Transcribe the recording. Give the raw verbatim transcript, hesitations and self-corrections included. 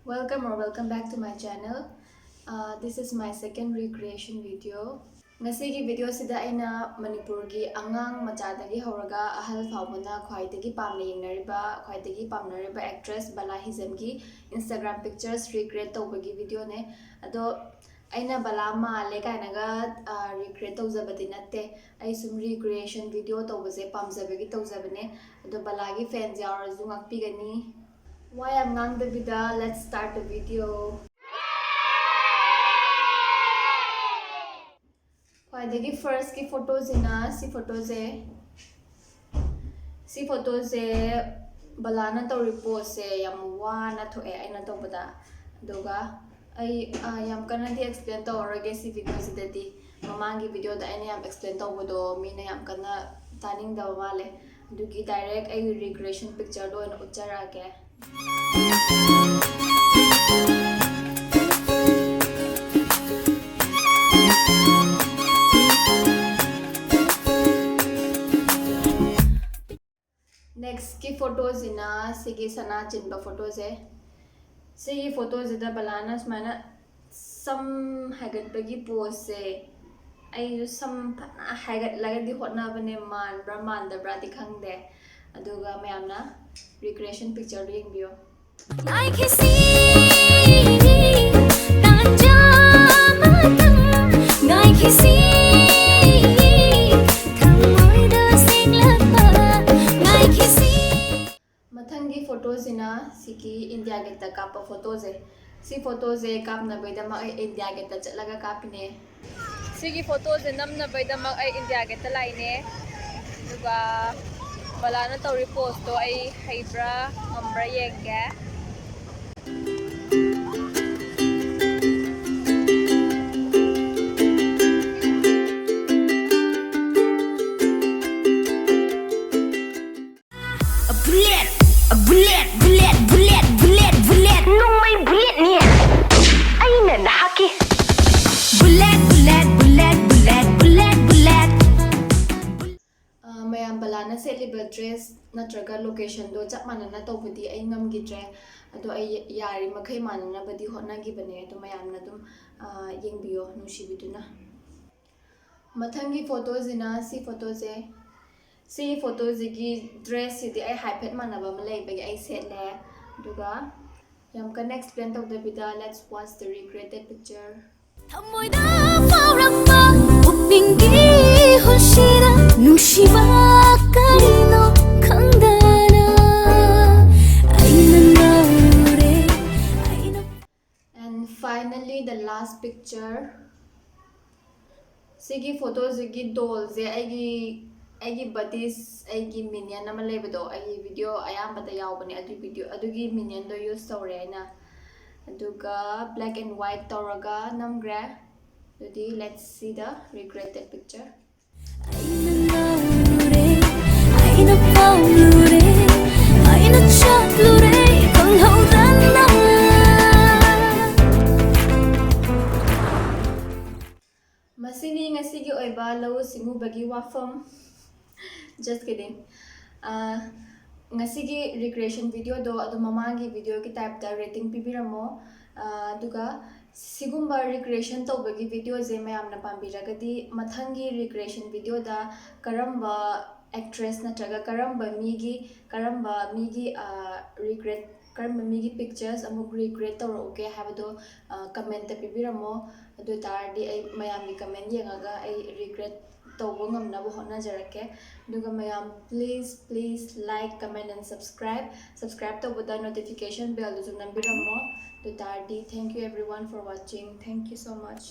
Welcome or welcome back to my channel. Uh, this is my second recreation video. ꯉꯁꯤꯒꯤ videoꯁꯤꯗ ꯑꯩꯅ ꯃꯅꯤꯄꯨꯔꯒꯤ ꯑꯉꯥꯡ ꯃꯆꯥꯗꯒꯤ ꯍꯧꯔꯒ ꯑꯍꯜ ꯐꯥꯎꯕꯅ ꯈ꯭ꯋꯥꯏꯗꯒꯤ ꯄꯥꯝꯅ ꯌꯦꯡꯅꯔꯤꯕ, ꯈ꯭ꯋꯥꯏꯗꯒꯤ ꯄꯥꯝꯅꯔꯤꯕ actress ꯕꯂꯥ ꯍꯤꯖꯝꯒꯤ Instagram pictures recreate ꯇꯧꯕꯒꯤ videoꯅꯦ꯫ ꯑꯗꯣ ꯑꯩꯅ ꯕꯂꯥ ꯃꯥꯜꯂꯦ ꯀꯥꯏꯅꯒ, ꯑ, recreate ꯇꯧꯖꯕꯗꯤ ꯅꯠꯇꯦ꯫ ꯑꯩ ꯁꯨꯝ recreation video ꯇꯧꯕꯁꯦ ꯄꯥꯝꯖꯕꯒꯤ ꯇꯧꯖꯕꯅꯦ꯫ ꯑꯗꯣ ꯕꯂꯥꯒꯤ fans ꯌꯥꯎꯔꯁꯨ ꯉꯥꯛꯄꯤꯒꯅꯤ꯫ ꯋꯥ ꯌꯥꯝ ꯉꯥꯡꯗꯕꯤꯗ, let's start the video. ꯈ꯭ꯋꯥꯏꯗꯒꯤ firstꯀꯤ photoꯁꯤꯅ ꯁꯤ photoꯁꯦ꯫ ꯁꯤ photoꯁꯦ ꯕꯂꯥꯅ ꯇꯧꯔꯤ poseꯁꯦ ꯌꯥꯝ ꯋꯥꯅ ꯊꯣꯛꯑꯦ ꯑꯩꯅ ꯇꯧꯕꯗ꯫ ꯑꯗꯨꯒ ꯑꯩ, ꯑ, ꯌꯥꯝ ꯀꯟꯅꯗꯤ explain ꯇꯧꯔꯔꯣꯏꯒꯦ ꯁꯤ videoꯁꯤꯗꯗꯤ꯫ ꯃꯃꯥꯡꯒꯤ videoꯗ ꯑꯩꯅ ꯌꯥꯝ explain ꯇꯧꯕꯗꯣ ꯃꯤꯅ ꯌꯥꯝ ꯀꯟꯅ ꯇꯥꯅꯤꯡꯗꯕ ꯃꯥꯜꯂꯦ꯫ ꯑꯗꯨꯒꯤ direct ꯑꯩꯒꯤ recreation pictureꯗꯣ ꯑꯣꯏꯅ ꯎꯠꯆꯔꯛꯑꯒꯦ꯫ Nextꯀꯤ photoꯁꯤꯅ ꯁꯤꯒꯤ ꯁꯅꯥ ꯆꯤꯟꯕ photoꯁꯦ꯫ ꯁꯤꯒꯤ photoꯁꯤꯗ ꯕꯂꯥꯅ ꯁꯨꯃꯥꯏꯅ ꯁꯝ ꯍꯥꯏꯒꯠꯄꯒꯤ poseꯁꯦ, ꯑꯩꯁꯨ ꯁꯝ ꯐꯅ ꯍꯥꯏꯒꯠꯂꯒꯗꯤ ꯍꯣꯠꯅꯕꯅꯦ, ꯃꯥꯟꯕ꯭ꯔꯥ ꯃꯥꯟꯗꯕ꯭ꯔꯥꯗꯤ ꯈꯪꯗꯦ꯫ ꯑꯗꯨꯒ ꯃꯌꯥꯝꯅ recreation pictureꯗꯣ ꯌꯦꯡꯕꯤꯌꯣ꯫ ꯉꯥꯏꯈꯤꯁꯤ, ꯇꯥꯟꯖꯥ ꯑꯃꯇꯪ ꯉꯥꯏꯈꯤꯁꯤ, ꯊꯃꯣꯏꯗ ꯁꯦꯡꯂꯛꯄ ꯉꯥꯏꯈꯤꯁꯤ꯫ ꯃꯊꯪꯒꯤ photoꯁꯤꯅ ꯁꯤꯒꯤ India Gateꯇ ꯀꯥꯞꯄ photoꯁꯦ꯫ ꯁꯤ photoꯁꯦ ꯀꯥꯞꯅꯕꯒꯤꯗꯃꯛ ꯑꯩ India Gateꯇ ꯆꯠꯂꯒ ꯀꯥꯞꯄꯤꯅꯦ꯫ ꯁꯤꯒꯤ photoꯁꯦ ꯅꯝꯅꯕꯒꯤꯗꯃꯛ ꯑꯩ India Gateꯇ ꯂꯥꯛꯏꯅꯦ꯫ ꯑꯗꯨꯒ ꯕꯂꯥꯅ ꯇꯧꯔꯤ poseꯇꯣ ꯑꯩ ꯍꯩꯕ꯭ꯔꯥ ꯉꯝꯕ꯭ꯔꯥ ꯌꯦꯡꯒꯦ꯫ Bullet, bullet, bullet, bullet, bullet, bullet. ꯅꯣꯡꯃꯩ bulletꯅꯤ꯫ ꯑꯩꯅ ꯅꯍꯥꯛꯀꯤ bullet, bullet, bullet, bullet, bullet, bullet. ꯑ, ꯃꯌꯥꯝ ꯕꯂꯥꯅ ꯁꯦꯠꯂꯤꯕ dress ꯅꯠꯇ꯭ꯔꯒ locationꯗꯣ ꯆꯞ ꯃꯥꯟꯅꯅ ꯇꯧꯕꯗꯤ ꯑꯩ ꯉꯝꯈꯤꯗ꯭ꯔꯦ꯫ ꯑꯗꯣ ꯑꯩ ꯌꯥꯔꯤ ꯃꯈꯩ ꯃꯥꯟꯅꯅꯕꯗꯤ ꯍꯣꯠꯅꯈꯤꯕꯅꯦ꯫ ꯑꯗꯣ ꯃꯌꯥꯝꯅ ꯑꯗꯨꯝ ꯌꯦꯡꯕꯤꯌꯣ ꯅꯨꯡꯁꯤꯕꯤꯗꯨꯅ꯫ ꯃꯊꯪꯒꯤ ꯐꯣꯇꯣꯁꯤꯅ ꯁꯤ ꯐꯣꯇꯣꯁꯦ꯫ ꯁꯤ ꯐꯣꯇꯣꯁꯤꯒꯤ ꯗ꯭ꯔꯦꯁꯁꯤꯗꯤ ꯑꯩ ꯍꯥꯏꯐꯦꯠ ꯃꯥꯟꯅꯕ ꯑꯃ ꯂꯩꯕꯒꯤ ꯑꯩ ꯁꯦꯠꯂꯦ꯫ ꯑꯗꯨꯒ ꯌꯥꯝ ꯀꯟꯅ ꯑꯦꯛꯁꯄ꯭ꯂꯦꯟ ꯇꯧꯗꯕꯤꯗ, let's watch the regretted picture. ꯊꯃꯣꯏꯗ ꯐꯥꯎꯔꯛꯄ ꯄꯨꯛꯅꯤꯡꯒꯤ ꯍꯨꯟꯁꯤꯗ ꯅꯨꯡꯁꯤꯕ ꯀꯔꯤꯅꯣ ꯈꯪꯗꯅ ꯑꯩꯅ ꯉꯥꯎꯔꯦ, ꯑꯩꯅ And finally, the last picture. ꯁꯤꯒꯤ ꯐꯣꯇꯣꯁꯤꯒꯤ ꯗꯣꯜꯁꯦ ꯑꯩꯒꯤ ꯑꯩꯒꯤ ꯕꯗꯤꯁ, ꯑꯩꯒꯤ ꯃꯤꯅꯤꯌꯟ ꯑꯃ ꯂꯩꯕꯗꯣ, ꯑꯩꯒꯤ ꯚꯤꯗꯤꯑꯣ ꯑꯌꯥꯝꯕꯗ ꯌꯥꯎꯕꯅꯦ꯫ ꯑꯗꯨꯒꯤ ꯚꯤꯗꯤꯑꯣ, ꯑꯗꯨꯒꯤ ꯃꯤꯅꯤꯌꯟꯗꯣ ꯌꯨꯁ ꯇꯧꯔꯦ ꯑꯩꯅ꯫ ꯑꯗꯨꯒ black and white ꯇꯧꯔꯒ ꯅꯝꯈ꯭ꯔꯦ꯫ ꯑꯗꯨꯗꯤ let's see the regretted picture. ꯑꯩꯅ ꯉꯥꯎꯔꯨꯔꯦ, ꯑꯩꯅ ꯄꯥꯝꯂꯨꯔꯦ, ꯑꯩꯅ ꯆꯠꯂꯨꯔꯦ ꯈꯪꯍꯧꯗꯅ꯫ ꯃꯁꯤꯅꯤ ꯉꯁꯤꯒꯤ ꯑꯣꯏꯕ ꯂꯧꯎ ꯁꯤꯡꯎꯕꯒꯤ ꯋꯥꯐꯝ꯫ Just kidding. ꯑꯥ, ꯉꯁꯤꯒꯤ ꯔꯤꯀ꯭ꯔꯤꯌꯦꯁꯟ ꯚꯤꯗꯤꯑꯣꯗꯣ ꯑꯗꯨꯝ ꯃꯃꯥꯡꯒꯤ ꯚꯤꯗꯤꯑꯣꯒꯤ ꯇꯥꯏꯞꯇ ꯔꯦꯇꯤꯡ ꯄꯤꯕꯤꯔꯝꯃꯣ꯫ ꯑꯥ, ꯑꯗꯨꯒ ꯁꯤꯒꯨꯝꯕ ꯔꯤꯀ꯭ꯔꯤꯌꯦꯁꯟ ꯇꯧꯕꯒꯤ ꯚꯤꯗꯤꯑꯣꯁꯦ ꯃꯌꯥꯝꯅ ꯄꯥꯝꯕꯤꯔꯒꯗꯤ, ꯃꯊꯪꯒꯤ ꯔꯤꯀ꯭ꯔꯤꯌꯦꯁꯟ ꯚꯤꯗꯤꯑꯣꯗ ꯀꯔꯝꯕ ꯑꯦꯛꯇ꯭ꯔꯦꯁ ꯅꯠꯇ꯭ꯔꯒ ꯀꯔꯝꯕ ꯃꯤꯒꯤ, ꯀꯔꯝꯕ ꯃꯤꯒꯤ, ꯑꯥ, ꯔꯤꯀ꯭ꯔꯦꯠ ꯀꯔꯝꯕ ꯃꯤꯒꯤ ꯄꯤꯛꯆꯔꯁ ꯑꯃꯨꯛ ꯔꯤꯀ꯭ꯔꯤꯌꯦꯠ ꯇꯧꯔꯛꯎꯒꯦ ꯍꯥꯏꯕꯗꯣ, ꯑꯥ, ꯀꯃꯦꯟꯇ ꯄꯤꯕꯤꯔꯝꯃꯣ꯫ ꯑꯗꯨ ꯑꯣꯏ ꯇꯥꯔꯗꯤ ꯑꯩ ꯃꯌꯥꯝꯒꯤ ꯀꯃꯦꯟ ꯌꯦꯡꯉꯒ ꯑꯩ ꯔꯤꯀ꯭ꯔꯤꯌꯦꯠ ꯇꯧꯕ ꯉꯝꯅꯕ ꯍꯣꯠꯅꯖꯔꯛꯀꯦ꯫ ꯑꯗꯨꯒ ꯃꯌꯥꯝ, please, please like, comment and subscribe. Subscribe ꯇꯧꯕꯗ notification bellꯗꯨꯁꯨ ꯅꯝꯕꯤꯔꯝꯃꯣ꯫ ꯑꯗꯨ ꯑꯣꯏ ꯇꯥꯔꯗꯤ, thank you everyone for watching. Thank you so much.